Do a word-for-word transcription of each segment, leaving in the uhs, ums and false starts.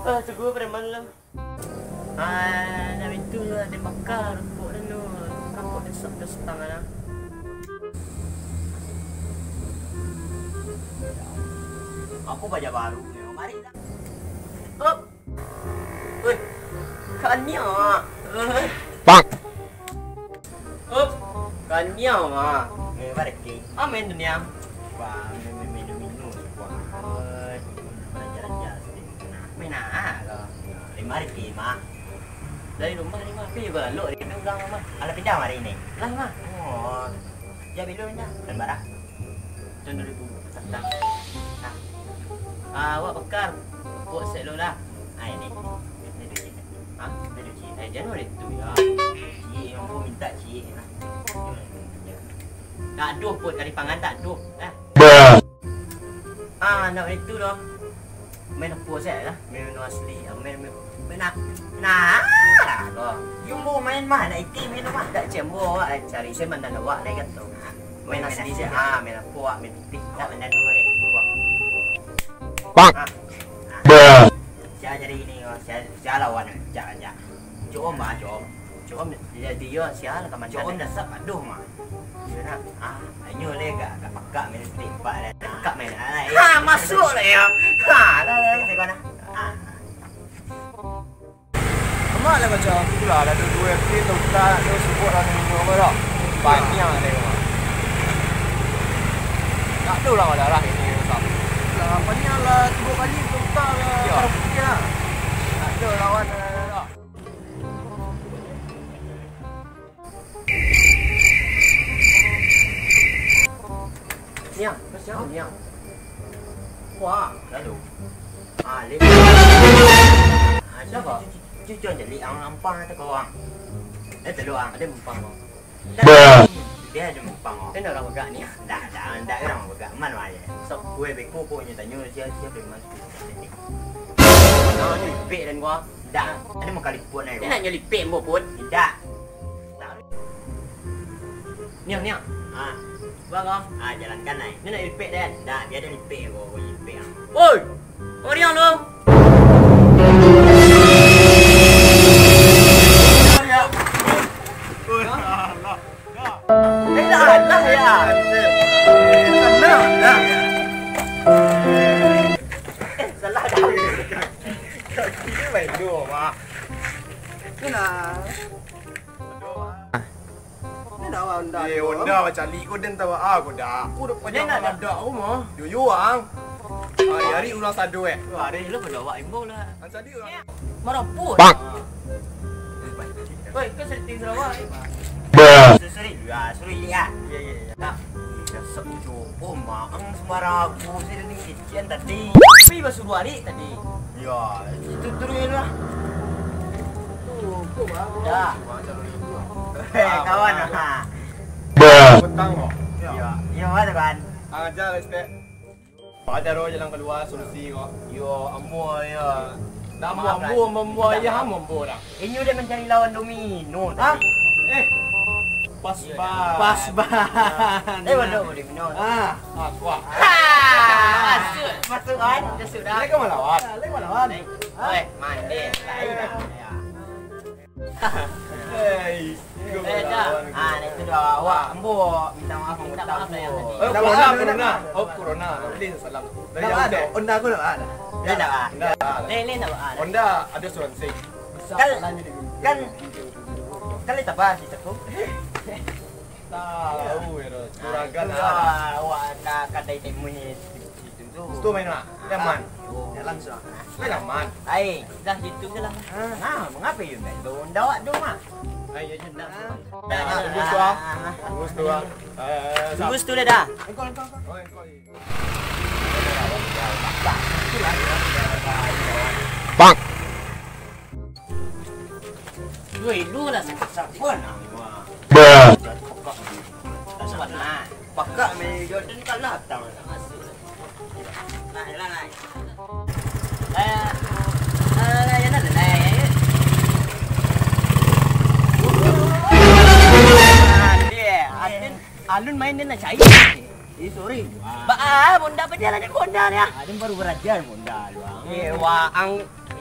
Ah, tunggu preman lah. Ah, nak itu lah, dia bakar rokok dan tu. Rokok dia sap, dia setang lah. Aku baju baru ni, mari lah. Up. Oi, kania. Pak. Up, kania mah. Eh, baraki. Amin dunia. Wah, minum-minum, wah. Oi, raja-raja. Main ah, kau. Lima hari mah. Dari rumah lima hari balok di gang mah. Alah pindah hari ni. Lah mah. Oh. Jadi dulu dah. Lembar ah. Tahun dua ribu. Nah. Ah, awak bakar. Buat set lo lah. Ah, ini. Ini duit. Ha? Ini duit. Eh, jangan oleh tu ya. Cik, yang pun minta cik. Nah. Tak aduh pun dari pangan tak aduh. Nah. Ah, nak itu doh. Main apa saja lah. Main menu asli. Ah, main, main, main nak. Nah, lah kau. Jumbo main mah, nak iti main mah. Tak cembo awak, eh, cari saya mantan awak, naik kan tu. Main asli saja. Ah, main apa awak, main pipih. Tak mantan dua deh. Bang. Ah. Bruh. Saya jadi ini, saya, saya lawan, cak aja. Cuma, cuma. Cuma, dia, dia, sial, kaman. Cuma, dah sap, aduh, mah. Iya, nak. Ah, inyo le gak, gak pakak main step empat dah. Pakak main. Ah, eh. Ha, masuk lah ya. Ha, lah, lah. Saya kau nak. Ah. Amat lah macam tu lah, dah dua F P tu, tak ada support lah, minum apa tak? Banyak deh, Mak. Tak ada lah, darah ini, tak. Lah, banyak lah, tiga kali tu, tak lah. Ya. Cara putih lah. Tak ada lawan, lah. Niang, kau siapa, Niang? Wah, lalu. Ah, leh. Ah, siapa? Cucu, cucu, cucu, jadi ang ampang atau kau ang? Eh, telok ang, ada mumpang kau. Bruh. Dia ada mumpang kau. Dia nak orang bagak ni. Dah, dah, dah orang bagak. Man, wah, ya. Sok, gue beko kok nyo tanyo, siapa, siapa, man? Nah, ni lipik dan gua. Dah, ada mau kaliput ni. Dia nak nyelipik, Mbok Put. Tidak. Niang, Niang. Ah. Bang, ah. Ah, jalankan, Nai. Ni nak lipik, Den? Dah, biar dia lipik, gua, gua lipik, ah. Oi! Kau Niang lu? Eh, dah, dah, ya. Salah, dah. Ini main dua, Mak. Itulah. Ini dah Honda. Eh, Honda bacali ko den tawa ah ko dah. Aku dah pajak nak dak rumah. Yo yo ang. Ah, hari ulang sado eh. Hari lu pada awak imbau lah. Ang cari orang. Maraput. Pak. Woi, kau setting Sarawak. Sorry, sorry. Ya, sorry ya. Ya ya ya. Dah. Dah sepucuk. Oh, maang sembarang aku sih ni. Kian tadi. Tapi basuh dua hari tadi. Ya, itu turun lah. Tuh, kok baru. Dah. Eh, kawan ah. Petang kok. Ya. Ya, mana kan? Aja lah, Stek. Ada roh jalan keluar solusi kok. Yo, ambo ya. Dah ambo, ambo, ambo ya, ambo dah. Inyo dia mencari lawan domino tadi. Eh, pas ban. Pas ban. Eh, waduh, domino. Ah, aku ah. Ha, masuk. Masuk kan? Masuk dah. Lagi malawan. Lagi malawan. Oi, mandi. Lain dah. Hei, eh, dah. Ah, itu dah awak. Ambo minta maaf, minta maaf lah yang tadi. Oh, corona, corona. Oh, corona. Boleh salam. Dari jauh, Stek. Honda aku dah ada. Dah, dah. Dah, dah. Lain, lain, dah. Honda ada asuransi. Kan, kan, kan leta bah di teko. Tahu ya, juragan lah. Awak nak kadai temu ni. Situ main mak. Nyaman. Jalan sudah. Main aman. Ai, dah gitu je lah. Nah, mengapa you main tu? Ndak awak tu mah. Ai, ya je nak. Tunggu situ ah. Tunggu situ ah. Eh, tunggu situ dah dah. Engkau, engkau, engkau. Oh, engkau. Bang. Woi, lu lah siapa nak? Bruh. Siapa nak? Pakak ni Jordan kalah tang nak masuk. Nah, jalan lah. Eh, eh, ya, ya, ya, ya. Ah, dia, Adin. Alun main dia nak cari. Eh, sorry. Ba, ah, Honda apa dia lah ni Honda ni ah? Alun baru belajar Honda lu, ah. Eh, wah, ang,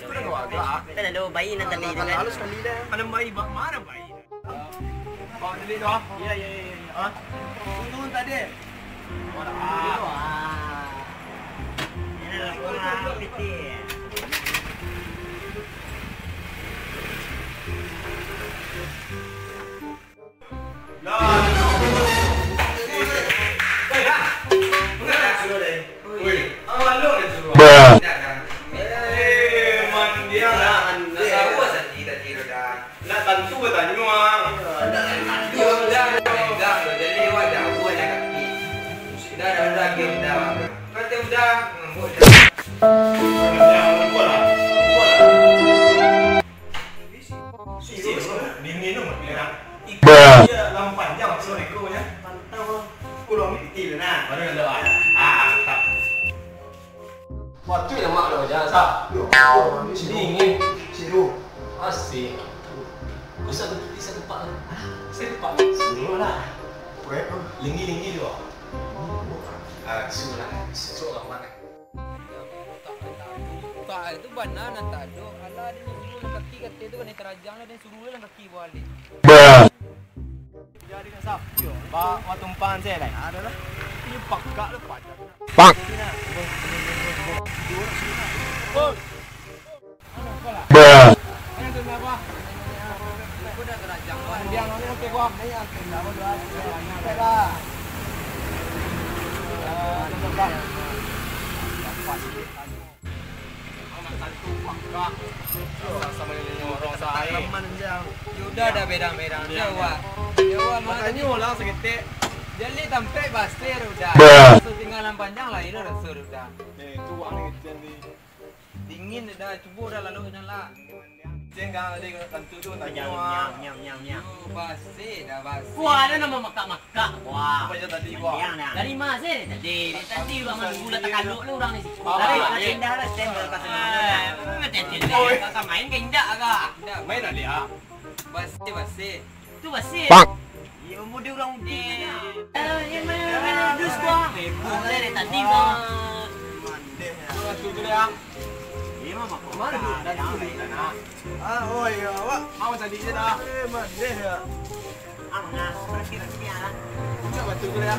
dah. Sudah kau agak, ah. Kan ada bayi nan tadi tu kan. Halus sekali dah. Malam bayi, ba-, mana bayi? Bawa beli tu, ah. Iya, iya, iya, iya. Ah. Turun tadi. Wah. Ini lah, kurang piti. Dingin tu, ikan dia dalam panjang, sorry, ko, ya. Pantau, pulau ni kecil, nah. Baru ada, ah. Ah, mantap. Wah, tu lemak tu, jangan sah. Yo, oh, ni siru. Dingin. Siru. Asik. Bisa ke, bisa kepak tu. Bisa kepak tu. Siru lah. Kuat tu. Linggi-linggi tu, ah. Ah, suruh lah. Suruh orang mana? Tak, itu bana nan tak ado. Alah, ado nan suruh nan kaki, kato tu kanai tarajang lah, ado nan suruh lah nan kaki baliak. Jadi kan sap, yo, ba, wa tumpang se lai. Ado lah. Ini pakak lo padan. Pak. Ini nah. Bos. Bruh. Yo udah, dah berang-berang. Yo, wak. Yo, wak, makanyo lah saketek. Jadi tampek basir udah. Bruh. Raso tinggalan panjang lah, ilo raso udah. Eh, tu wak ni kecil ni. Dingin dah, cubo dah lalu dah lah. Ceng kan tadi tentu tu tanyo. Nyam, nyam, nyam, nyam. Yo, basir dah, basir. Wah, ada nama makak-makak. Wah. Apa je tadi, wah? Dari mana sih tadi? Dari tadi urang nunggu lah takaluk lah urang ni. Apa? Dari Pak Cinda lah, stand dari Pak Cinda. Ah, Pak Cinda, kakak main ke indak, kak? Indak. Main lah, Lia. Basir, basir. Tu basir. Pak. Iyo, mode urang udik tu nya. Eh, yang mana, yang mana dus gua? Heboh lah dari tadi, bang. Mandeh, ya. Urang tu tu, Lia. Iyo, mah, mana duduk dari tu? Ah, oh iyo, awak. Awak cari je dah. Eh, mandeh ya. Ah, mangah, berarti, berarti, ah. Puncak batu tu, ya.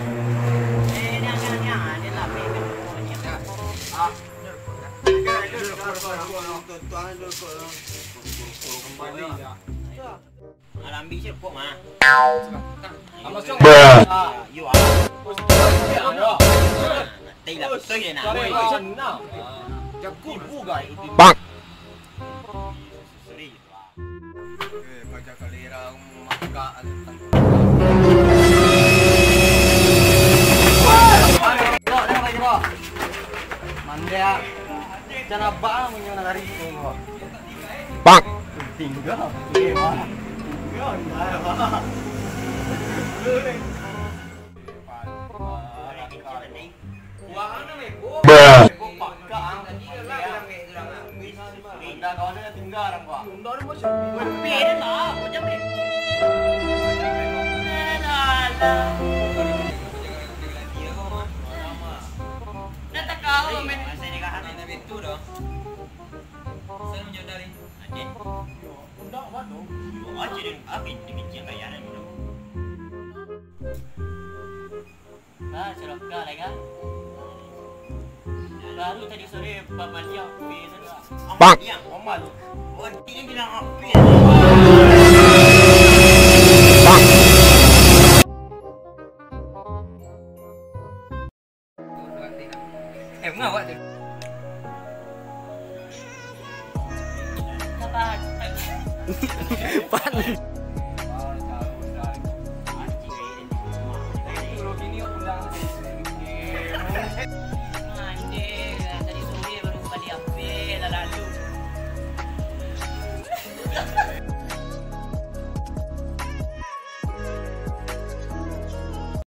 Eh, ni, ni, ni, ah, ni lah, ni, ni, ni, ni. Ya. Ah. Kembali, ya. Alambi siap kok, mah. Bruh. Yo, ah. Tai lah, betul je, nah. Bang. Sorry. Eh, baja kalera makak. Mandeh, ah. Jangan abang, ah, munyo nak lari. Bang. Tingga. Eh, Bang. Tingga, Bang. Bruh. Nah, cilaka lai, kan? Baru tadi sore, Bang Maliang, weh, sudah. Bang. Maliang, Bang Maliang. Oh, dia bilang apa? Bang. Eh, mengawak tu. Pan.